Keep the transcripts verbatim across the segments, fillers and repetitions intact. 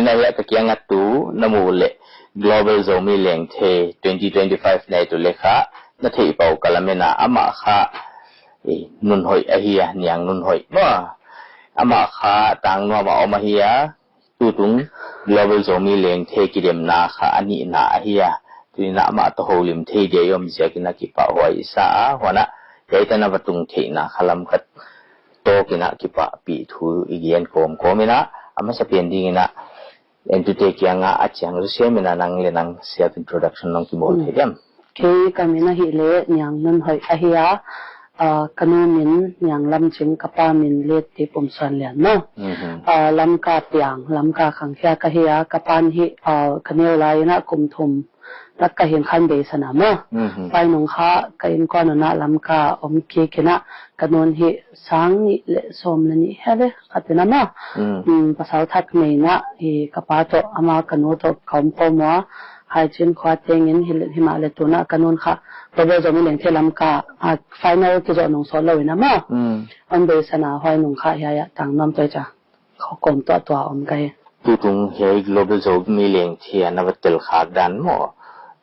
Tua hi a ka kiangah tu na muh uh leh Global Zomi Lengthe twenty twenty-five na et uh leh kha na theih pah uh ka lamen a, amah kha, eh, Nunhoih ahi a, Niang Nunhoih maw. Amah kha Tangnuam ah om ahi a, tutung Global Zomi Lengthe kidemna kha a nihna ahi a, tuni-in ah amah tawh holim thei dia i om ziakin ah kipahhuai i sa a, huan ah hiaite na va tung theihna kha Lamka tawkin ah kipahpih thu i gen kawmkawm in ah, a masa pen dingin ah entute kiangah a ciang zaw siam in ah nang le nang self introduction nong kibawl thei diam? Kei ka min ahih leh Niang Nunhoih ahi a, ah, ka nu min Niang Lamcing, ka pa min Letti Pumsuanlian maw. Mhm. Ah, Lamka piang, Lamka khangkhia ka hi a, ka pa'n hih, ah, ka neu lai-in ah kum thum tak ka hi khan beisan a maw. Mhm. Huai nung kha ka innkuan un ah Lamka om kik in ah, ka nu'n hih sang nih le sawm le nih hia le khat in ah maw. Mm. Mm, pasal thak nei in ah, hi ka pa tawh, amah ka nu tawh ka om pawlmawl a, Haicin khua tengin hi le, himahleh tu-in ah ka nu'n kha Global Zomi Lengthe Lamka, ah, final kizawh nung sawt lo in ah maw. Mm. Hon beisan a, huai nung kha hiai ah Tangnuam tawh i ciang kawm tuahtuah om ka hi. Tutung hiai Global Zomi Lengthe ah na va tel khak dan maw,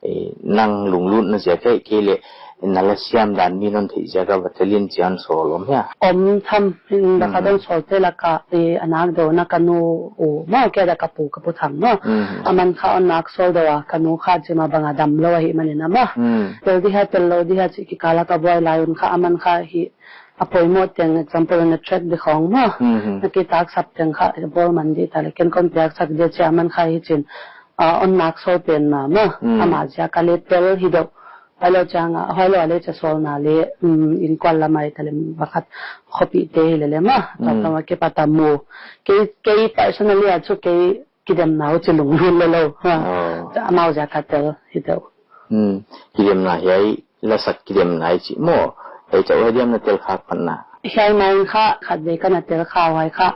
eh, nang lunglutna ziak ahih kei leh na la siam dan mi'n hon theih ziak a va tel in ci-in sawl om hia? Om tham, in baka don sawlte lakah, eh, a nak deuh na ka nu uh maw, kei a dah ka pu, ka Pu Thang maw. Mm. Aman kha hon nak sawl deuh a, ka nu kha zia mah bang a dam lo ahih manin ah maw. Mm. Tel di hia, tel lo di hia cih kikal a ka buai lai un kha, aman kha hih a poimoh teng, example, na track di khawng maw. Mhm. Na kitaksap teng kha bawl man di ta leh ken kon piaksak di ci-in aman kha hi cin, ah, hon nak sawl pen mah maw. Mm. Amah ziak a leh tel hi deuh. Huai lo ciang a, huai lo a leh ca sawlna leh, mm, innkuan lam ah hi ta leh bang khat khuapihte hi leh leh maw. Mm. Tua tawh mah kei pa ta mu. Kei, kei personally a cu kei kidemna uh ci lunglut lua lo. Ha. Oh. Ca amau ziak a tel hi deuh. Hmm. Kidemna hiai lasak kidemna i cih maw. Hiai ca huai diam na tel khak phatna? Hiai mah in kha khatvei ka na tel kha, huai kha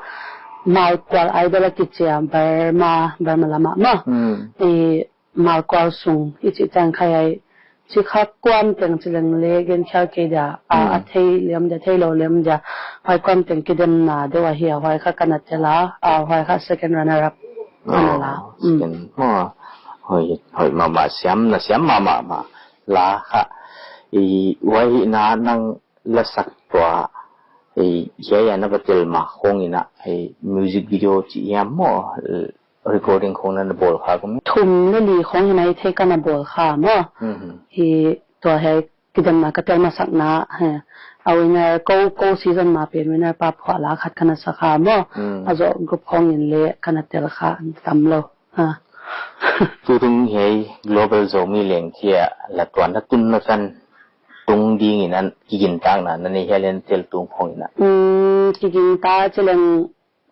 Malkual Idol a kici a, Burma, Burma lam ah maw. Hmm. I Malkual sung i cih ciang kha hiai ci kha kuam teng ci leng leh gen khial kei dia, a, a thei lem dia, thei lo lem dia. Huai kuam teng kidemna deuh ahi a, huai kha ka na tel a, a, huai kha second runner up ka na la. Oh, mm. Second. Oh, hoih, hoih mahmah siam, na siam mahmah mah. La kha, i, huai hi na nang lasak tua, i, hiai a na va tel mah khawng in ah, i, music video ci hiam maw, recording khawng na na bawl kha kum? Thum le li khawng hi mai thei ka na bawl kha maw. Mhm. Hi tua hiai kidemna ka tel masakna, he, a winner ko, ko season ma pen winner pa phuah la khat ka na sa kha maw. Mm. A zawh group khawng in leh ka na tel kha tam lo. Ha. Tutung hiai Global Zomi Lengthe ah la tuan na tun na tan tung dingin ah kigintakna na nei hia leh na tel tung khawng in ah? Mm, kiginta ci leng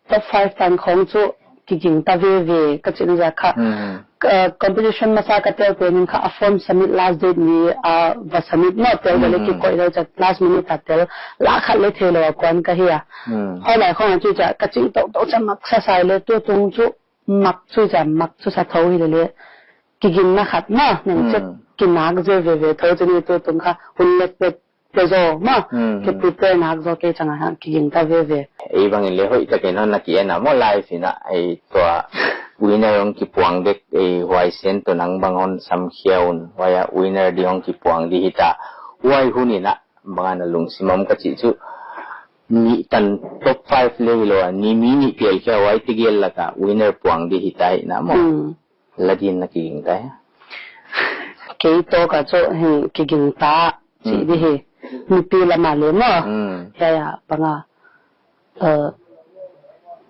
top five tan khawng cu kigingta veve ka cihna ziak kha. Hmm. Ka, competition masa ka tel pen in kha a form submit last date ni a va submit maw, tel dah leh kikoih lo ciang last minute a tel, la khat leh thei lo a kuan ka hi a. Hmm. Hoih lai khawng a cu ciang ka cing tohtoh ciang mak sasai leh tutung cu mak cu ciang mak cu sa tho hi leh leh kiginna khat maw, nang cek kinak zel veve tho ci ni tutung kha hun lek pet pia zaw maw. Hmm. Kiprepare nak zaw kei ciang a kigingta veve. Ei bangin leh hoih takin hon na ki-en a maw, live in ah, ei tua winner hong kipuang dek, ei huai sen tawh nang bang hon samkhia un, huai ah winner ding hong kipuang ding hi ta. Huai hun in ah bang a na lungsim om ka cih cu, nih tan top five leh hi lo a, ni mi nih pial khia huai tegel lakah winner puang ding hi ta hi na maw. Hmm. La din na kigingta hia? Kei tawk a cu hi kigingta cih ding hi. Mipi lam ah leh maw. Mm. Hiai ah bang a, eh,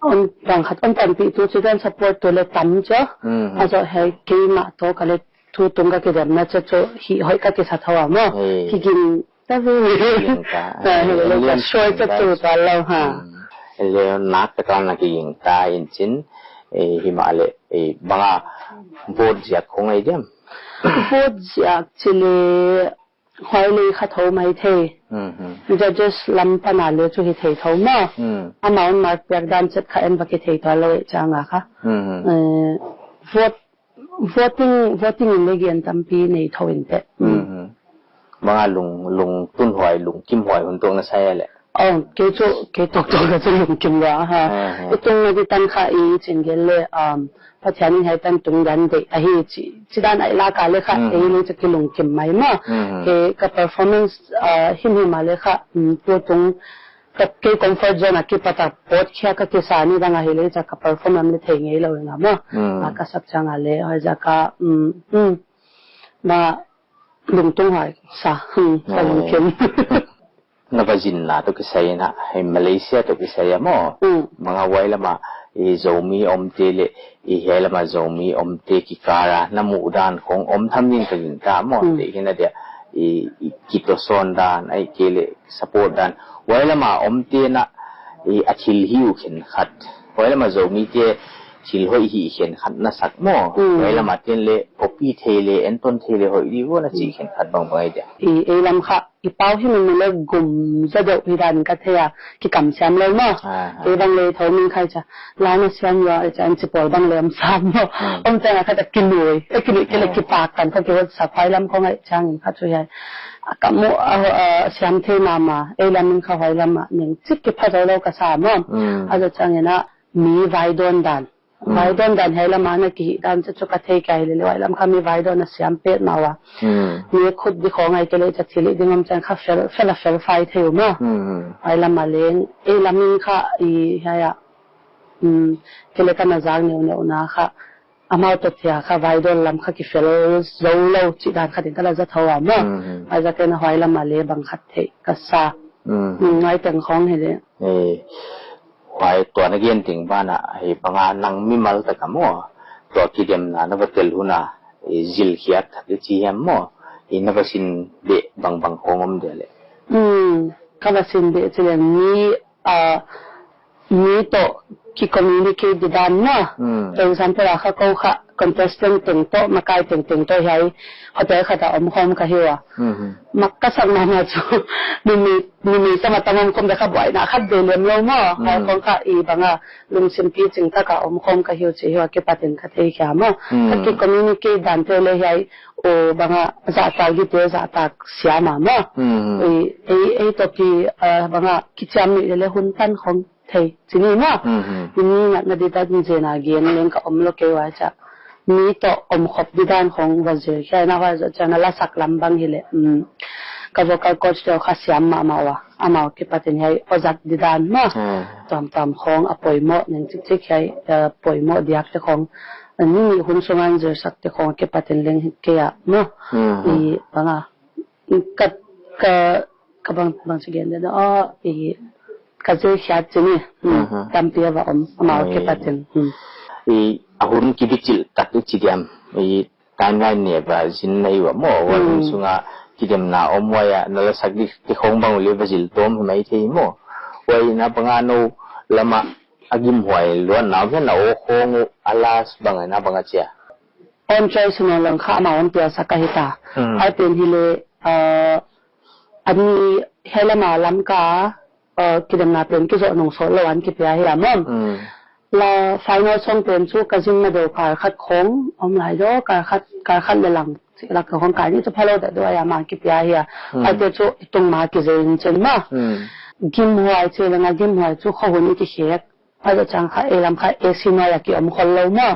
hon bang khat hon panpih tu ci dan support tu leh tam cia. Mm. A zawh hiai keimah tawk a leh tutung ka kidemna cia cu hih hoih ka kisa tho a maw. Hey. Kiging ta ve. Kigingta. Suai ka tu ta lo ha. Leh nak tak a na kigingta in cin, eh, himahleh, eh, bang a vote ziak khawng ei diam? Vote ziak ci leh huai leh kha tho mai thei. Mhm. Judges lam pan a leh cu hi thei tho maw. Mm. Amau in mark piak dan cet kha en va kithei tuan lo ei ciang a kha. Mhm. Eh, vote voting, voting in leh gen tampi nei tho in teh. Mm. Mhm. Bang a lung, lung tunhuai, lungkimhuai hun tuak na sa hia leh? Oh, kei cu, kei tawk tawk ka cu lungkim lua ha. I tung na di tan kha i cin gel le, um, Pathian in hai tan tung dan dei ahi ci, ci dan ai la ka le kha, ei le cu ki lungkim mai ma. Kei ka performance, uh, him him a le kha, um, tu tung ka kei comfort zone a ki pata pot khia ka kisa ni dang ahi le ca ka perform am le thei ngei lo nga ma. A ka sak chang a le, hai za ka, um, um, ma lungtung hai sa, hmm, ka lungkim. Na va zinna tawh kisai na, hei Malaysia tawh kisai a maw? Manga huai lama i Zomi omte le i hiai lama Zomi omte kikara na muh dan khong om tham ning ka gingta maw? Te hina dia i, i kitosawn dan, ai ke le support dan. Huai lama omte na i a thil hi uh khen khat. Huai lama Zomite thil hoih hi khen khat na sak maw? Huai lama ten le copy thei le, enton thei le hoih di uh na ci khen khat bangbang ai dia. I, ei lam kha i pau hi min le gum za deuh hi dan ka thei a, ki kam siam lo maw. Ei bang le tho min khai ca la na siam lo ai ca an ci pawl bang le om sam maw. Om ca na kha ta ki lui e, ki lui ki le ki pak kan kha ki hot sa phai lam khong ai chang in kha cu hiai a ka mu a, a siam thei mama. Ei lam in kha huai lam a ning cik ki pha zo lo ka sa maw. A za chang in a mi vai don dan. Vai don dan hiai lam a na ki hih dan cu cu ka thei kia hi le le huai lam kha mi vai don a siam pet ma ua. Mi khut di khong ai ke le ca thil i ding om cang kha fel, fel a fel fai thei u ma. Huai lam a leng, ei lam in kha i hiai a, um, ke le ka na zang neu neu na kha, amau tawh tia kha vai don lam kha ki fel zo lo ci dan kha ding ka la za tho a ma. Huai za ke na huai lam a le bang khat thei ka sa. Um, ngai teng khong hi le. Huai tua na gen ding banah hei banga nang mimal taka maw, tua kidemna na va tel huna, eh, zilkhiat khat i ci hiam maw, i na va sin beh bangbang khong om dia le. Hmm, ka va sin beh ci le mi, ah, mi tawh ki communicate di dan maw. For example a kha ko kha contestant teng tawh, makai tengteng tawh hiai hotel khat a om khawm ka hi ua. Mak ka sak mahmah cu numei, numei sama tam om khawm dah kha buaina khat ve lem lo maw. Hai khawng kha i banga lungsim picing taka om khawm ka hi uh ci hi ua kipatin ka thei khia maw. Ka ki communicate dan te le hiai u banga zahtak gite zahtak siama maw. Ei, ei, ei topi, ah, banga kiciam nih le le hun tan khawng thei ci ni maw. Tuni ngat na di ta zena gen leng ka om lo kei ua ca. Mi tawh om khop di dan khong va zir khia na huai zawh ciang a lasak lam bang hi leh, um, ka vocal coach teo kha siam mahmah ua. Amau kipatin hiai ozat di dan maw. Tuamtuam khong a poimoh ning cikcik hiai, eh, poimoh diak te khong. Ni nih hun sunga an zirsak te khong kipatin leng hi kei ah maw. I banga ka, ka, ka bang, bang ci gen den aw, i, ka zirkhiat ci ni. Tampi a va om, amau kipatin. I, a hun kibicilh tak i ci diam, i, timeline ne va zin na hi ua maw, huai hun sunga kidemna om huai a, na lasak dik te khong bang uh le va zil tawm hi mai thei maw. Huai na banga no lama a gimhuai luatna om hian a aw khong uh, a last bang a na banga cia. On choice no lang kha amau an pialsak ahi ta. Ai pen hi le, ah, ani hiai lama Lamka, ah, kidemna pen kizawh nung sawt lo an kipia hi lam om. La final song pen cu ka zin ma deuh kar khat khong om lai daw, kar khat, kar khat le lang lak ka khong kar ni cu phalo dah daw ai a ma kipia hi a. Ai te cu i tung ma kizei in cin ma. Gimhuai ci le nga gimhuai cu khuahun i kikhek. Pai lo cang kha, ei lam kha A C nuai a ki om khol lo maw.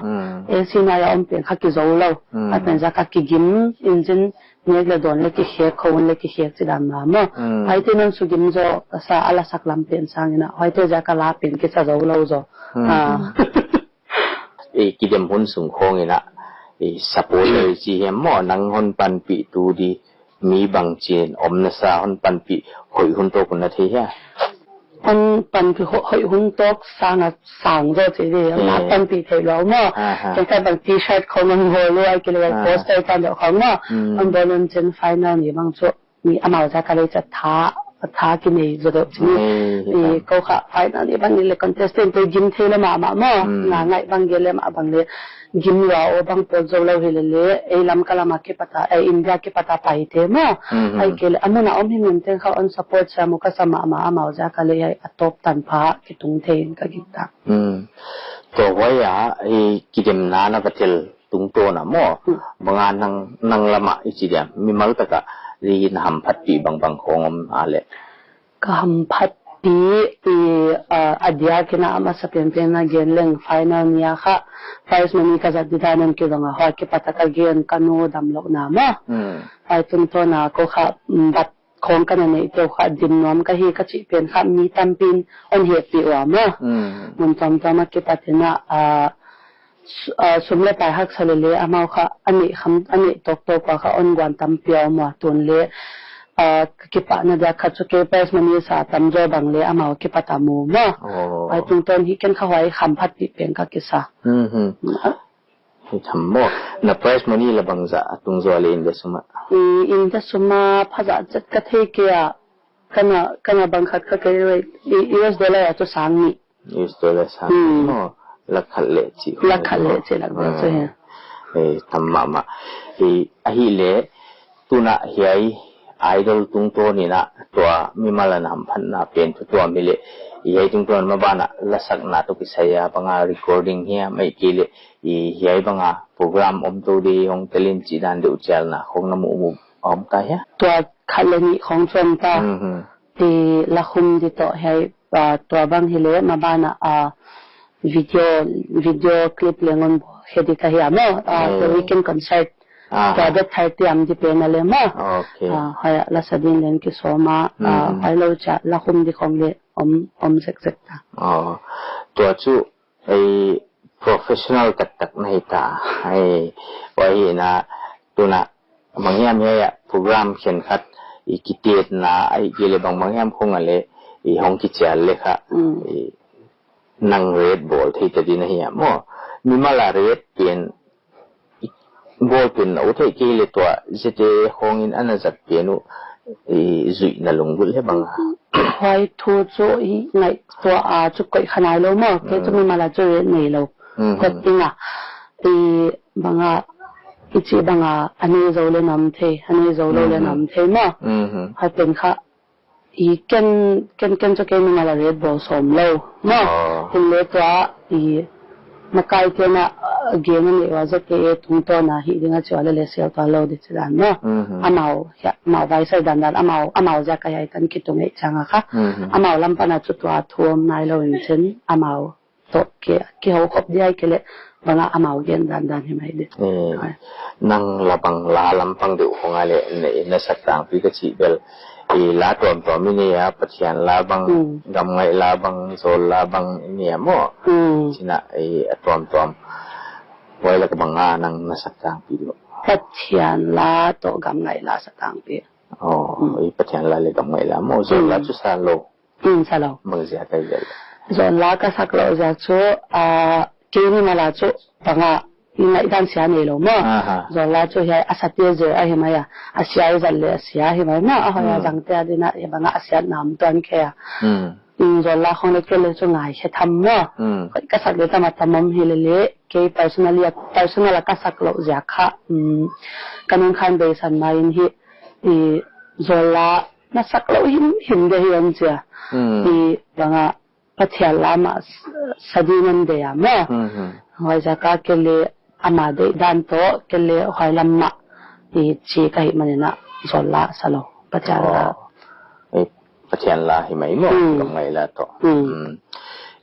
A C nuai a om pen kha ki zo lo. A pen za kha ki gim, engine nek le dawn le ki khek, khuahun le ki khek ci dan ma maw. Pai te non su gim zaw, ka sa a lasak lam pen sang ina, pai te za ka la pen ki sa zo lo zaw. Ei, kidem hun sung khong ina, ei, supporter ci hiam maw, nang hon panpih tu di, mi bangcin om na sa hon panpih hoih hun tawk hun na thei hia? Hon panpih ho-, hoih hun tawk sang a sang zaw ci di, na panpih thei lo maw. Ken ka bang T-shirt khong hon bawl uh ai ki le poster tan deuh khong maw. Hon bawl un cin final ni bang cu mi amau za ka lei ca tha, tha ki nei zaw deuh ci ni. Ko kha final ni bang ni le contestant te gim thei le mahmah maw. Nga ngaih bang gel le mah bang le gim lua aw bang pawl zo lo hi le le, ei Lamka lama kipata, ei India kipata paite maw. Ai ke le, a mun a om hi men teng kha on support sia mu ka sa mahmah amau za ka lei ai a tawp tanpha kitung thei in ka gingta. Tua huai a, ei kidemna na va tel tungtawn a maw. Banga nang, nang lama i ci diam, mimal taka i na hamphatpih bangbang khong om a le. Ka hamphat Ti i, a, a diakin a masa penpen a gen leng final ni a kha prize money ka zat dih dan in kidong a, hua kipat a ka gen ka nu dam lohna maw. Mm. Ai tungtawn a ko kha, mm, bat khawng ka na neih teuh kha dim nuam ka hi ka cih pen kha mi tampi in hon hehpih uh a maw. Mm. Mun tuamtuam a kipat in a, a, su-, a, sum le pai haksa lele amau kha a neih kham, a neih tawktawk uh a kha hon guan tampi a om uh a tun le, a, ka kipahna diak khat cu kei prize money sa tamzaw bang le amau kipat a mu maw. Oh. Ai tungtawn hi ken kha huai khamphatpih pen ka kisa. Mhm. Mm, a, Hi tham maw? Na prize money la bangzah a tung zaw le inn le sum ah? I, inn le sum ah phazah cet ka thei kei a, ka na, ka na bang khat kha kei rate, i, U S dollar ah cu sang nih. U S dollar sang nih maw? Lakh khat le cih. Lakh khat le cih lak bang cu hi. Eh, tam mahmah. Eh, ahih leh tunah hiai Idol tungtawn in ah tua mimal a na hamphatna pen thu tuam hi leh, hiai tungtawn maban ah lasakna tawh kisai a bang a recording hiam ahih kei leh i hiai bang a program om to ding hong tel in cih dan deuh cialna khong na muh muh a om ta hia? Tua khat le nih khong cu om ta. Mhm. I lakhum dih tawh hiai, a, tua bang hi leh maban ah, a, video, video clip leng hon bawl khia dih ka hi a maw, a, the weekend concert. Aha. Tua date thirty om dih pen a le maw. Okay. A, huai ah lasa ding leng kisawm a, a, huai lo ciah lakhum dih khong le om, om zekzek ta. Oh. Tua cu ei professional taktak na hi ta. Ei, huai hi na tunah bang hiam hiai ah program khenkhat i kitiatna ahih kei leh bangbang hiam khong a le i hong kicial le kha, mm, i nang rate bawl thei ta ding na hi a maw? Mimal a rate pen i bawl pen na ut ahih kei leh tua zete khong in a na zat pen uh i zuihna lunggulh hi bang a? Huai thu cu i ngaihtuah a cu koih kha nai lo maw? Kei cu mimal a cu rate nei lo. Mhm. Koih ding a i bang a i cih bang a a nei zo le na om thei, a nei zo lo le na om thei maw? Mhm. Huai pen kha i ken, ken, ken cu kei mimal a rate bawl sawm lo maw? Oh. Hin le tua i makai ten a, a gen a neih uh a zete tungtawn a hih ding a ci uh a le le sial tuan lo dih ci dan maw? Mhm. Amau, hiah, amau vaisai dandan, amau, amau ziak a hiai tan kitung ei ciang a kha. Mhm. Amau lam pan a cu tua thu om nai lo in cin, amau tawh ki, kiho khop dih ahih kei leh bang a amau gen dandan hi mai dih. Eh, nang la bang la lampang deuh khong a le na, na sak tangpi ka cih bel i la tuamtuam i nei a, Pathian la bang, mm, gamngaih la bang, zawl la bang i nei a maw? Mm. Cih na i a tuamtuam huai lak bang a nang na sak tangpi deuh? Pathian la tawh gamngaih la sak tangpi. Oh, mm, i Pathian la le gamngaih la maw, zawl la, mm, cu sa lo. Mm, sa lo. Bang ziak a i zel? Zawl la ka sak loh ziak cu, a, kei mimal a cu bang a i ngaihdan sia nei lo maw? Aha. Zawl la cu hiai a sate zel ahi mai a, a sia i zat le a sia ahi mai maw? A hoih a, mm, zangte a ding a, hiai bang a a siatna om tuan kei a. Mm. Mm, zawl la khong le kei le cu ngaikhia tham maw? Mm. Hoih ka sak le tam a tam om hi le le, kei personally a, personal a ka sak loh ziak kha, mm, ka nungkhan beisan mai in hi, i zawl la na sak lo himhim deuh hi om cia. Hmm. I bang a Pathian la mah s-, sa ding om deuh a maw. Hmm, hmm. Huai ziak a kei le ama deih dan tawh kei le huai lam mah i ci ka hih manin a zawl la sa lo. Pathian la. Oh. Eh, Pathian la hi mai maw. Hmm. Gamngaih la tawh. Hmm. Hmm.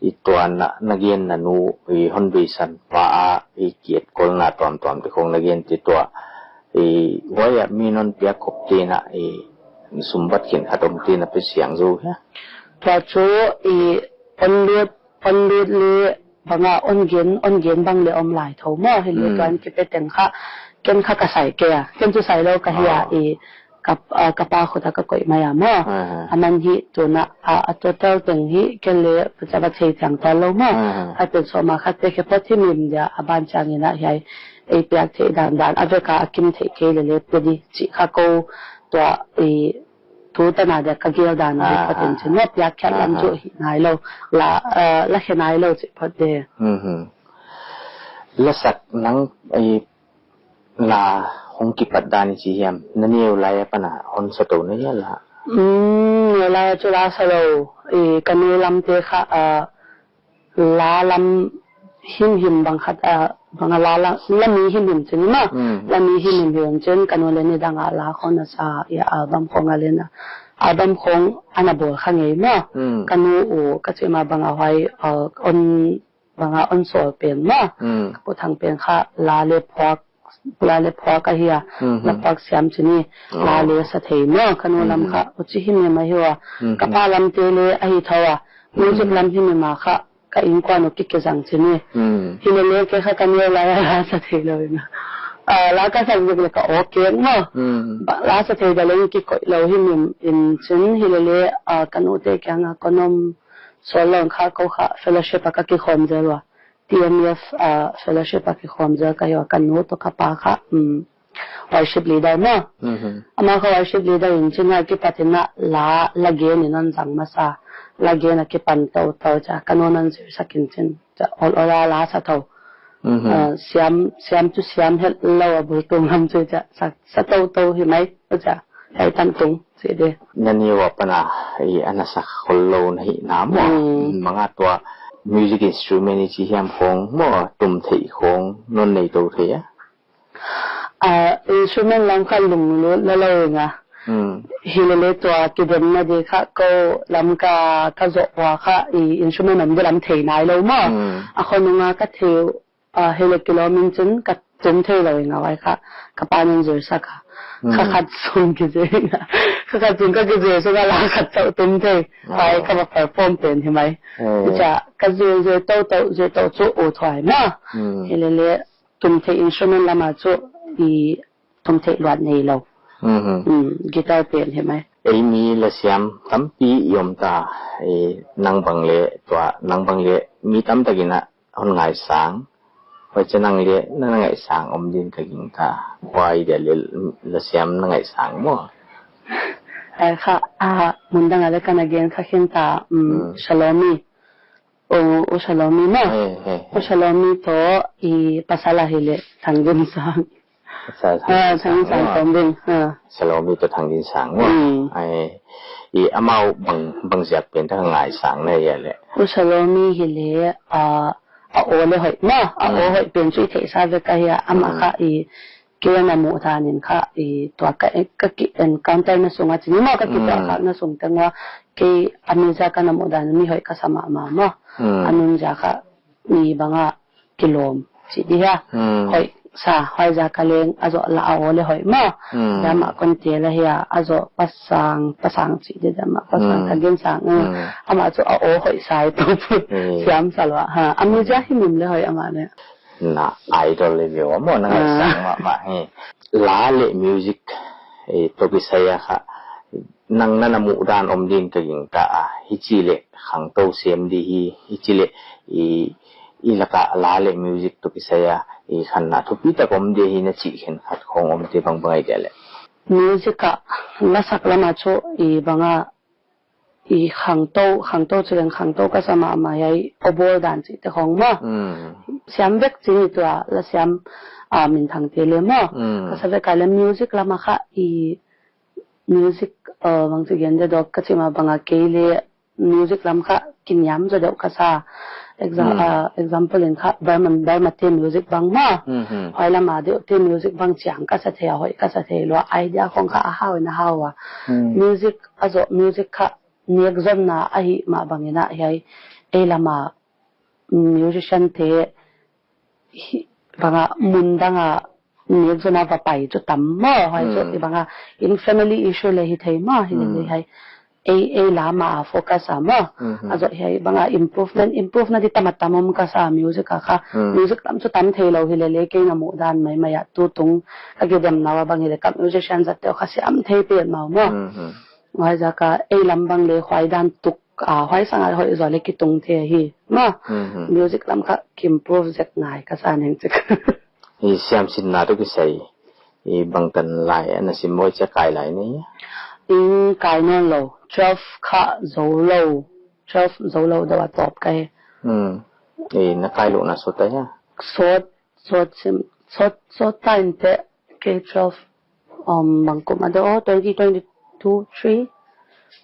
I tuan a na gen na nu i hon beisan pa a i ki-etkolna tuamtuam te khong na gen te tua i huai ah mi non piak khop te na i sumbat khenkhat om te na pe siang zo hia? Tua cu i on lut, on lut le bang a on gen, on gen bang le om lai tho maw. Hi le, mm, tuan kipe teng kha ken kha ka sai kei a. Ken cu sai lo ka hi a, ah, i ka, ah, ka pa khut a ka koih mai a maw. Ah. A man hi tun a, a, a total teng hi ken le ka ca va thei ciang tuan lo maw. Ah. Khat pen sawm a khat te khe phot hi mim dia a ban ciangin a hiai ei piak theih dandan a vek a a kim theih kei le le pe di cih kha ko tua i tu tan a dia ka gel dan a, ah, patin cin maw, piak khiat lam, ah, cu hi nai lo, la, ah, la khe nai lo cih phot de. Mhm. Lasak nang i la hong kipat dan i ci hiam? Na neu lai a pan a hon sa to na hia la? Mm, neu lai a cu la sa lo. I ka neu lam te kha, ah, la lam himhim bang khat, ah, bang a la, la, la mi himhim cin maw. Mm. La mi himhim hi om cin ka nu le ni dang a la khong na sa, i album khong a le na album khawng a na bawl kha ngei maw. Mm. Ka nu uh ka cih mah bangah huai, uh, on, bangah on sawl pen maw. Mm. Ka pu Thang pen kha la le phuak, la le phuak ahi a, mhm, la phuak siam ci ni, oh, la le sa thei maw. Ka nu lam, mhm, kha uh ci himhim ahi ua. Mhm. Ka pa lamte le ahi tho a, music, mhm, lam himhim a kha ka innkuan uh kikizang ci ni. Mm. Hi le le kei kha ka neu lai a la sa thei lo in a. Ah, la ka sak zek le ka aw kek maw. Mm. Ba, la sa thei da leng kikoih lo hi min in cin hi le le, ah, ka nute kiangah ka nom sual lo in kha ko kha fellowship a ka kikhawm zel ua. T M F, ah, fellowship a kikhawm zel ka hi ua ka nu tawh ka pa kha, um, worship leader maw. Mhm. Amah kha worship leader in cin a kipat in a la, la gen in hong zang masa. La gen a kipan toto cia ka nu hong zirsak in cin. Cia ol ol a la sa tho. Mhm. Ah, siam, siam cu siam het lo a bul tung lam cu cia sa, sa toto hi mai. Cia hei tan tung ci de. Na neu a pan a, i a na sa khol lo na hi na maw. Mm. Mangah tua music instrument i ci hiam khawng maw, tum theih khawng non nei to thei a? Ah, instrument lam kha lunglut la lo ing a. Hmm. Hi le le tua kidemna di kha ko lam ka, ka zawh ua kha i instrument om di lam thei nai lo maw. Hmm. A khonung a ka thei, ah, hi le kilawm in cun ka tum thei lo ing a huai kha ka pa in zirsak a. Hmm. Kha khat sung kizir ing a. Kha khat sung ka kizir sung a la khat chauh tum thei. Oh. Huai ka va perform pen hi mai. Eh. Cia ka zir zir toto, zir to cu u thuai maw. Hmm. Hi le le tum theih instrument lam ah cu i tum theih luat nei lo. Mhm. Mm, guitar pen hi mai. Ei mi lasiam tampi i om ta, i nang bang le tua, nang bang le mi tamtak in a hon ngaisang. Huai cia nang le na, na ngaisang om din ka ging ta. Huai dia le lasiam na ngaisang maw? Ai kha, a, mun dang a le ka na gen kha khin ta, mm, mm, Shalomi. U, U Shalomi maw? He, he, he. U Shalomi tawh i pasal a hi le Thang Din Sang. Pasal Thang Din Sang maw? Ah, Thang Din Sang Tawm Ding. Ah. Shalomi tawh Thang Din Sang maw? Mm. Ai, i amau bang, bang ziak pen ta ngaisang na hi a le. U Shalomi hi le, ah, a aw le hoih maw? A aw, mm, hoih pen cu i theihsa ve ka hi a, amah, mm, kha i kei a na muh dan in kha i tua ka, ka ki encounter na sung a ci ni maw, ka ki, mm, tuahkhak na sung teng ua kei a mi zia ka na muh dan mi hoih ka sa mahmah maw. Mm. A nun zia kha mi bangah kilawm ci di hia. Mm. Hoih sa, huai zia ka leng a zawh la a aw le hoih maw. Mm. Dah mah kon tia la hia, a zawh Pasang, Pasang ci di dah mah Pasang, mm, Thang Din Sang, mm. Mm. Amah cu a aw hoih sa i tu, mm, siam sa lua. Ha, a mi zia hi mim le hoih amah le. Na idol le veu a maw, na ngaisang, ah, mahmah hi. La le music, eh, tawh kisai a kha, nang na na muh dan om din ka ging ta a, hi ci le khangto sem di hi, hi ci le i, i lak ah la le music tawh kisai a, i khanna thupi tak om di hi na cih khenkhat khawng om te bangbang ai dia le. Music ah lasak lam ah cu i bangah i khangto, khangto ci leng khangto ka sa mahmah hi a, i aw bawl dan cihte khawng maw. Mm. Siam vek ci ni tua, lasiam, ah, minthangte le maw. Mm. Ka sa vek a le music lam ah kha i music, ah, bangci gen deuh dawk ka cih mah bangah kei le music lam kha kiniam zaw deuh ka sa. Exa-, mm, ah, example in kha Burma, Burma te music bang maw. Mm-hmm. Huai lam a deuh te music bang ciang ka sa thei a, hoih ka sa thei lua, idea khawng kha a hau in a hau a. Mm. Music a zawh music kha nekzonna ahih mah bangin ah hiai ei lam a musician te hi bangah mun dangah nekzonna va pai cu tam maw, huai cu, mm, i bangah in family issue le hi thei maw, hi le, mm, hi hai ei, ei lam a focus a maw. Mm-hmm. A zawh hiai bangah improvement, improvement di tam a tam om ka sa music a kha. Mm. Music lam cu tam thei lo hi le le kei na muh dan maimai ah tu tung ka kidemna ua bang hi le ka musician zat te kha siam thei pen mau maw. Mm-hmm. Huai zaka ei lam bang le huai dan tuk, ah, huai sangah hoih zaw le kitung thei hi maw. Mhm. Music lam kha ki-improve zek ngai ka sa ning cik. I siamsinna tawh kisai i bangtan lai a na sim maw, i cia kai lai ni? Ing kai nawn lo, twelve kha zo lo, twelve zo lo deuh a tawp ka hi. Mm. I na kai lohna sawt ta hia? Sawt, sawt sim, sawt, sawt ta in teh, K twelve, um, bang kum a deuh aw, twenty twenty-two, three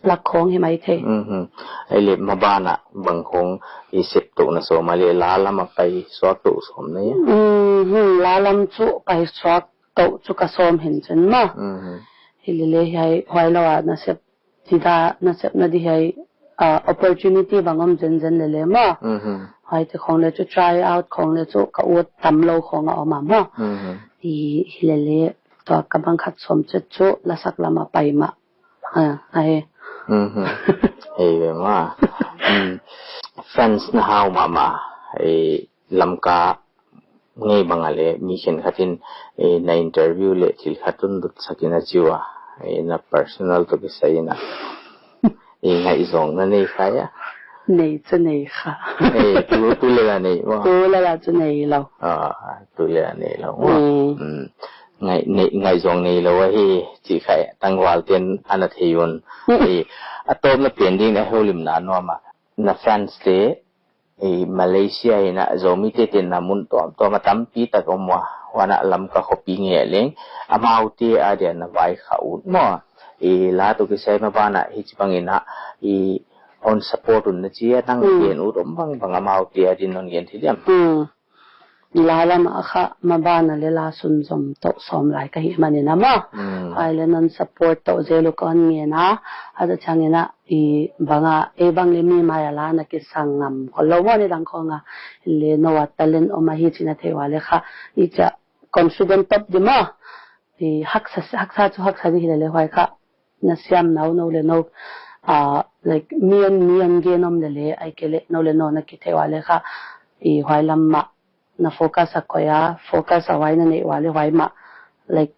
lak khawng hi mai thei. Mhm. Ei le mabanah bang khawng i sep toh na sawm a le la lamah pai suak toh sawm na hia? Mhm. La lam cu pai suak toh cu ka sawm hin cun maw. Mhm. Hi le le hiai huai lo ah na sep Cida nasepna di hi, ah, opportunity bang om zenzen lele maw. Mhm. Huaite khong le cu try out khong le cu ka ut tam lo khong a om a maw. Mhm. I hi lele tua ka bang khat sawm cet cu lasak lam a pai mah. Ah, ahi. Mhm. Hei ve maw. Mm. Fans na hau mahmah. Hei, Lamka ngei bang a le mi khenkhat in, eh, na interview le thil khat un lutsak in a ci uh a, eh, na personal tawh kisai in a, eh, ngaihzawng na nei kha hia? Nei cu nei kha. Eh, tu, tu le la nei maw? Tu le la cu nei lo. Ah, tu le la nei lo maw? Mm. Mm. Ngai, nei, ngaihzawng nei lo ahi cih kha tangvalte in a na thei un. Mm. Eh, a tawpna pen ding a holimna nuam a, na fans te i Malaysia in a Zomite te na mun tuamtuam a tampi tak om uh a, huan a Lamka khuapi ngei a leng amaute a dia na vaikhak ut maw. I la tawh kisai maban a hi ci bang in a i hon support un na ci a nang gen ut om bangbang amaute a din hon gen thei diam? Hmm. La lam a kha maban a le la sunzom tawh sawm lai ka hih man in a maw. Hmm. Huai le non support tawh zel uh ka hon ngen a, a za ciang in a i bang a, ei bang le mi mai a la na kisang ngam khol lo maw, ni dang khong a. Le no a talent om ahi ci na thei ua le kha i cia confident top di maw. I haksa, haksa cu haksa di hi le le huai kha na siam nau no le no, ah, like mi an, mi an gen om le le ai ke le no le no na kithei ua le kha i huai lam mah na focus a koih a, focus a huai na neih ua le huai mah, like,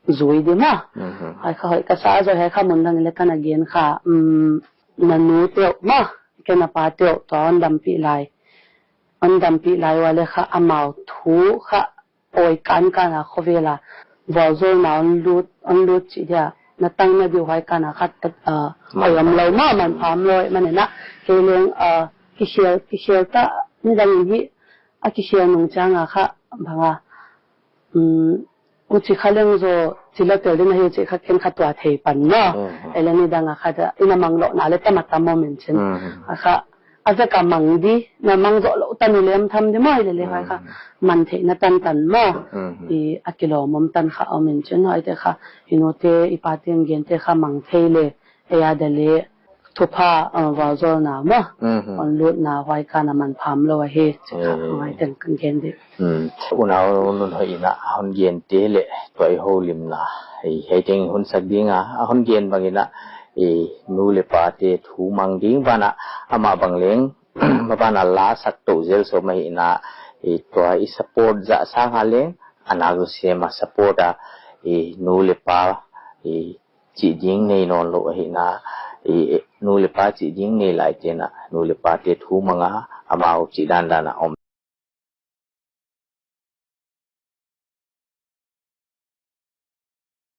zui di maw. Mhm. Huai kha hoih ka sa a, zoi huai kha mun dang le ka na gen kha, um, na nu teuh maw, ke na pa teuh tua hon dampih lai. Hon dampih lai ua le kha amau thu kha awi kankan a khuavel a vualzawlna hon lut, hon lut cih dia na tang na diu huai kan a kha, ah, awi om lo maw, manpha om lo ahih man in a kei leng, ah, kikhel, kikhel ta ni dang in hi a kikhel nung ciang a kha bang a, um, u ci kha leng zaw ci la tel din ahi u ci kha ken kha tua thei pan maw. Mhm. Ei le ni dang a kha da, i na mang loh na le tam a tam om in cin. Mhm. A kha, a zek a mang di, na mang zawh loh tan u lem tham di maw, ei le le huai kha, mhm, man theih na tantan maw. Mhm. I a kilawm om tan kha om in cin, huaite kha, i nute, i pate, a gente kha mang thei le, ei a da le, thupha, ah, vualzawlna maw. Mhm. Hon lutna huai kan a manpha om lo ahi, ci kha, mhm, huai teng kan gen dih. Mm. Unau Nun Hoih in a hon gente le tua i holimna, i hei teng hun sak ding a, a hon gen bang in a, i nu le pate thu mang ding ban a, amah bang leng, maban a la sak to zel so mah hi in a, i tua i support zah sang a leng, a nak zu sem a support a, i nu le pa, i cih ding nei nawn lo ahi na, i, nu le pa cih ding nei lai te na, nu le pate thu mang a, amau cih dandan a om.